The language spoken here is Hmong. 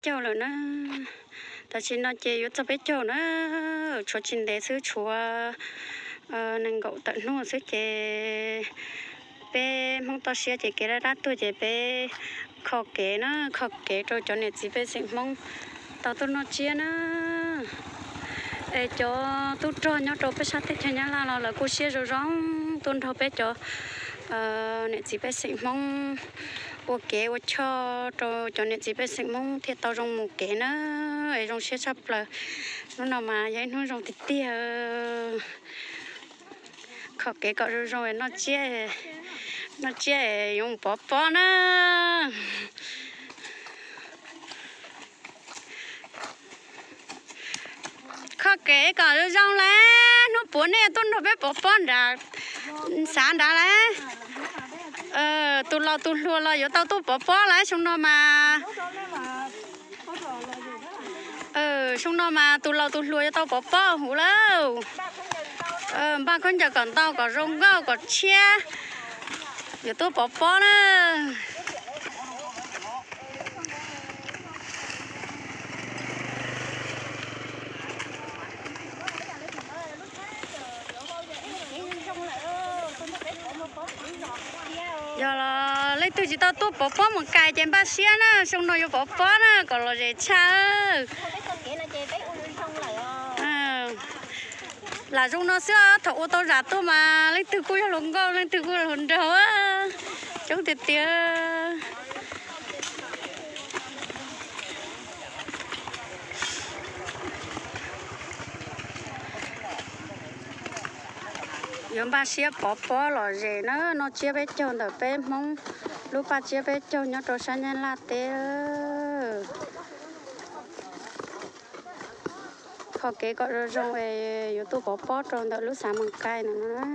Caug lawm na. Tam sim no ces yuav txog peb caug na, tshuav tsis ntev xwb, tshuav nees nkaum tawm hnub xwb ces peb Hmoob toj siab ces kev dab dab tuag ces peb kho kev na, kho kev rau cov niam txiv pej xeem Hmoob tau tuaj noj tsiab na. Es cov tub rog nyob rau peb sab teb chaws Nyab Laj los lawv kuj siab zoo zoo tuaj nrog peb cov niam txiv pej xeem Hmoob ua kev ua choj rau cov niam txiv pej xeem Hmoob thiaj tau zoo mus kev na. Es zoo siab tshaj plaws, hnub no mas yog ib hnub zoo tiag tiag. Kho kev kom zoo zoo, noj tsiab, noj tsiab yuav mus pov pob na. Kho kev kom zoo zoo lawm, hnub puav nej tuaj nrog peb pov pob nrad, xav nrad lawm. Tus laus tus hluas los yuav tau tuaj pov pob lawm xyoo no mas. Xyoo no mas tus laus tus hluas yuav tau pov pob huv lawm. Npaj khaub ncaws kom ntau kom zoo nkauj kom tshiab, yuav tuaj pov pob na. Yog los leej twg tsis tau tuaj pov pob mus kais ces npaj siab na, xyoo no yuav pov pob na kom lom zem tshaj. Lam zoo no xwb, thaum ua tau zam tuaj mas leej twg kuj yog hluas nkauj, leej twg kuj yog hluas nraug, coob tiag tiag. Yuav npaj siab pov pob lom zem na, noj tsiab peb caug ntawm peb Hmoob lub paj tsiab peb caug nyob rau sab Nyab Laj teb. Kho kev kom zoo zoo es yuav tuaj pov pob rau ntawm lub xav Moos Kais ntawm no na.